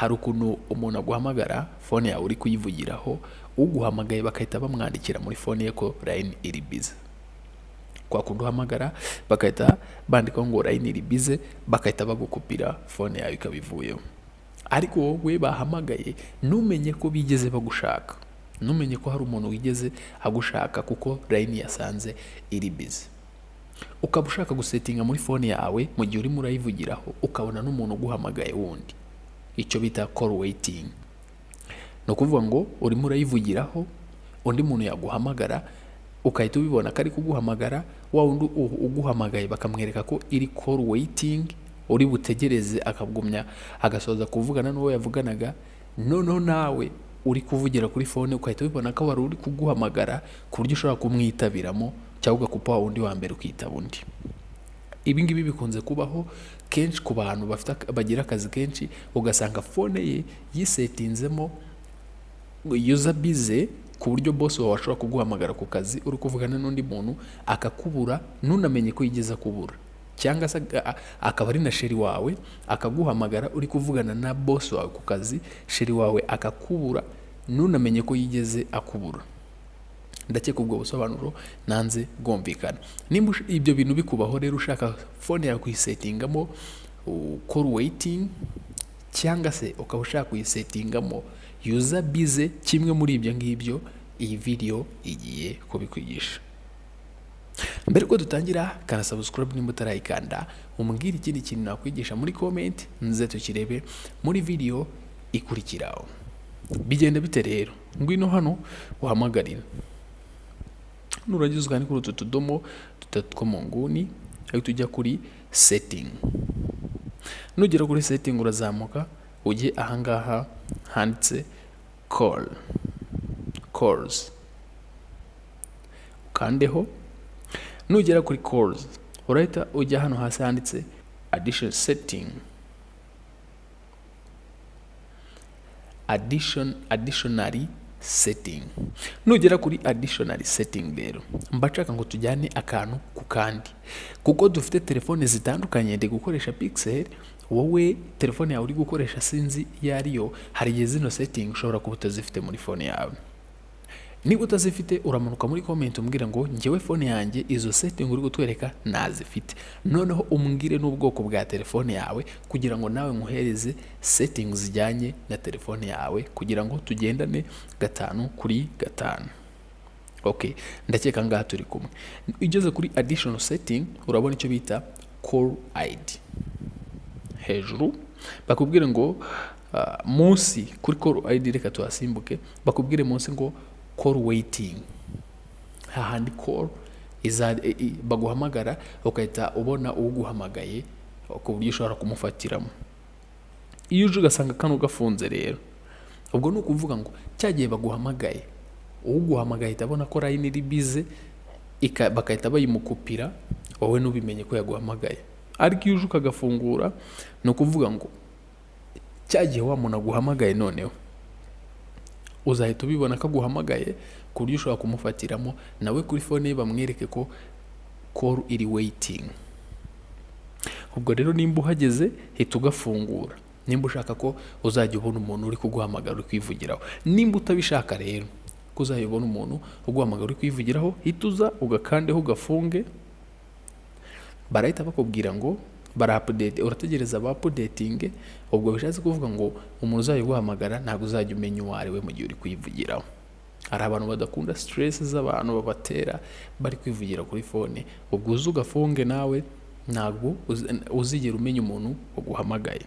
Hari ukuntu umuntu aguhamagara phone yawe uri kuyivugiraho, uguhamagaye bagahita bamwandikira muri phone ye ko line iri busy. Kwa kundi uhamagara bagahita bandikaho ngo line iri busy, bagahita bagukupira, phone yawe ikaba ivuyeho. Ariko wowe bahamagaye ntumenye ko bigeze bagushaka, ntumenye ko hari umuntu wigeze agushaka, kuko line yasanze iri busy. Ukaba ushaka gusettinga muri phone yawe, mu gihe urimo urayivugiraho ukabona n'umuntu uguhamagaye wundi, icyo bita call waiting. Ni ukuvuga ngo urimo urayivugiraho, undi muntu yaguhamagara ukahita ubibona ko ari kuguhamagara. Wa wundi uguhamagaye bakamwereka ko iri call waiting, uri butegereze akagumya agasoza kuvugana n'uwo yavuganaga. Noneho nawe uri kuvugira kuri phone ugahita ubibona ko wari uri kuguhamagara, ku buryo ushobora kumwitabiramo cyangwa ugakupa wa wundi wa mbere ukitaba undi. Ibi ngibi bikunze kubaho kenshi ku bantu bafite bagira akazi kenshi, ugasanga phone ye yisettinzemo user busy, ku buryo boss wawe ashobora kuguhamagara ku kazi uri kuvugana n'undi muntu akakubura, ntunamenye ko yigeze akubura. Cyangwa se akaba ari na chéri wawe, akaguhamagara uri kuvugana na boss wawe ku kazi, chéri wawe akakubura, ntunamenye ko yigeze akubura. Ndakeka ubwo busobanuro nanze bwumvikana. Nimba ibyo bintu bikubaho rero, ushaka phone yawe kuyisettingamo call waiting, cyangwa se ukaba ushaka kuyisettingamo user busy, kimwe muri ibyo ngibyo, iyi video igiye kubikwigisha. Mbere ko dutangira, kanda subscribe nimba utarayikanda, umbwire ikindi kintu nakwigisha muri comment, nze tukirebe muri video ikurikiraho. Bigenda bite rero? Ngwino hano uhamagarira, nurangiza ukande kuri utu tudomo dutatu two mu nguni, ahita ujya kuri setting. Nugera kuri setting, urazamuka ujye ahangaha handitse call, calls, ukandeho. Nugera kuri calls, urahita ujya hano hasi handitse addition setting, additionary setting. Nugera kuri additionary setting rero, mba nshaka ngo tujyane akantu ku kandi, kuko dufite telefone zitandukanye. Ndi gukoresha Pixel, wowe telefone yawe uri gukoresha sinzi iyo ariyo. Hari igihe zino setting ushobora kuba utazifite muri phone yawe. Niba utazifite, uramanuka muri comment umbwira ngo njyewe phone yanjye izo setting uri kutwereka nazifite. Noneho umbwire n'ubwoko bwa telefone yawe, kugira ngo nawe nkuhereze setting zijyanye na telefone yawe, kugira ngo tugendane gatanu kuri gatanu. Okay, ndakeka ngaha turi kumwe. Ugeze kuri additional setting, urabona icyo bita call ID hejuru. Bakubwire ngo munsi kuri call ID, reka tuhasimbuke, bakubwire munsi ngo call waiting, hahandi call baguhamagara ugahita ubona uguhamagaye, ku buryo ushobora kumufatiramo. Iyo uje ugasanga kano gafunze rero, ubwo ni ukuvuga ngo cya gihe baguhamagaye, uguhamagaye ahita abona ko line iri busy, bagahita bayimukupira, wowe ntubimenye ko yaguhamagaye. Ariko iyo uje ukagafungura, ni ukuvuga ngo cya gihe wa muntu aguhamagaye, noneho uzahita ubibona ko aguhamagaye, ku buryo ushobora kumufatiramo, nawe kuri phone ye bamwereke ko call iri waiting. Ubwo rero nimba uhageze, hita ugafungura nimba ushaka ko uzajya ubona umuntu uri kuguhamagara uri kwivugiraho. Nimba utabishaka rero ko uzajya ubona umuntu uguhamagara uri kwivugiraho, hita uza ugakandeho ugafunge. Barahita bakubwira ngo bara update, urategereza ba updating. Ubwo bishatse kuvuga ngo umuntu uzajya uguhamagara ntabwo uzajya umenya uwo ari we mu gihe uri kwivugiraho. Hari abantu badakunda stress z'abantu babatera bari kwivugira kuri phone. Ubwo uze ugafunge, nawe ntabwo uzigera umenya umuntu waguhamagaye.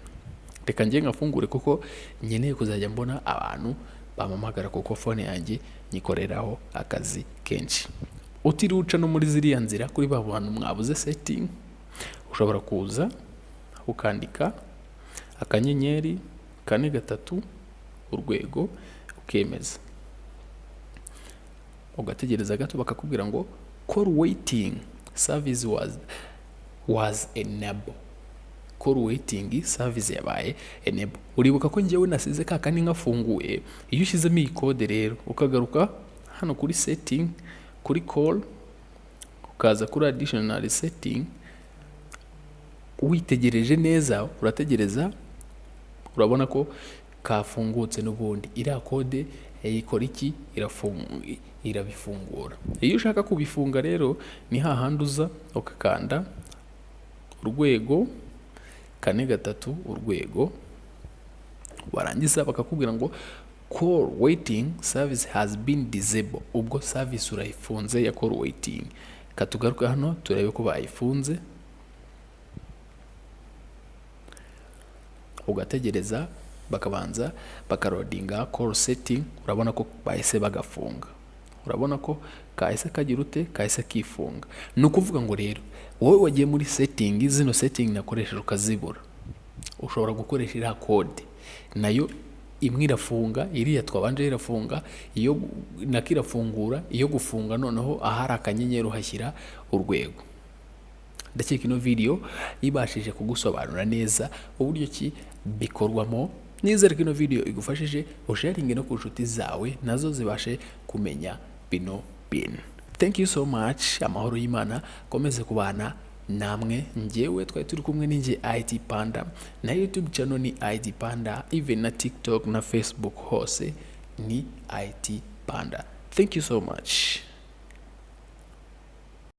Reka njye ngafungure, kuko nkeneye kuzajya mbona abantu bampamagara, kuko phone yanjye nyikoreraho akazi kenshi. Utiriwe uca no muri ziriya nzira kuri ba bantu mwabuze setting, ushobora kuza ukandika *433# ukemeza, ugategereza gato, bakakubwira ngo call waiting service was enable, call waiting service yabaye enable. Uribuka ko njyewe nasize ka kandi nkafunguye. Iyo ushyizemo iyi code rero, ukagaruka hano kuri setting, kuri call, ukaza kuri additional setting, witegereje neza, urategereza Urabona ko kafungutse n'ubundi. Iriya code ikora iki? Irabifungura. Iyo ushaka kubifunga rero, ni hahandi uza ugakanda *433#, warangiza bakakubwira ngo "Call waiting service has been disabled." Ubwo service urayifunze ya call waiting. Katugaruke hano turebe ko bayifunze. Ugategereza bakabanza bakaloadinga call setting. Urabona ko bahise bagafunga. Urabona ko kahise kagira ute? Kahise kifunga. Ni ukuvuga ngo rero wowe wagiye muri setting, zino setting nakoresheje ukazibura, ushobora gukoresha iriya code. Nayo imwe irafunga, iriya twabanje irafunga, iyo nako irafungura. Iyo gufunga noneho, ahari akanyenyeri uhashyira urwego. Ndakeka ino video ibashije kugusobanura neza uburyo ki bikorwamo. Nizere ko ino video igufashije. Usharinge no ku nshuti zawe, nazo zibashe kumenya bino bintu. Thank you so much. Amahoro y'Imana akomeze kubana namwe. Njyewe twari turi kumwe n'injye IT Panda, na YouTube channel ni IT Panda, even na TikTok na Facebook hose ni IT Panda. Thank you so much.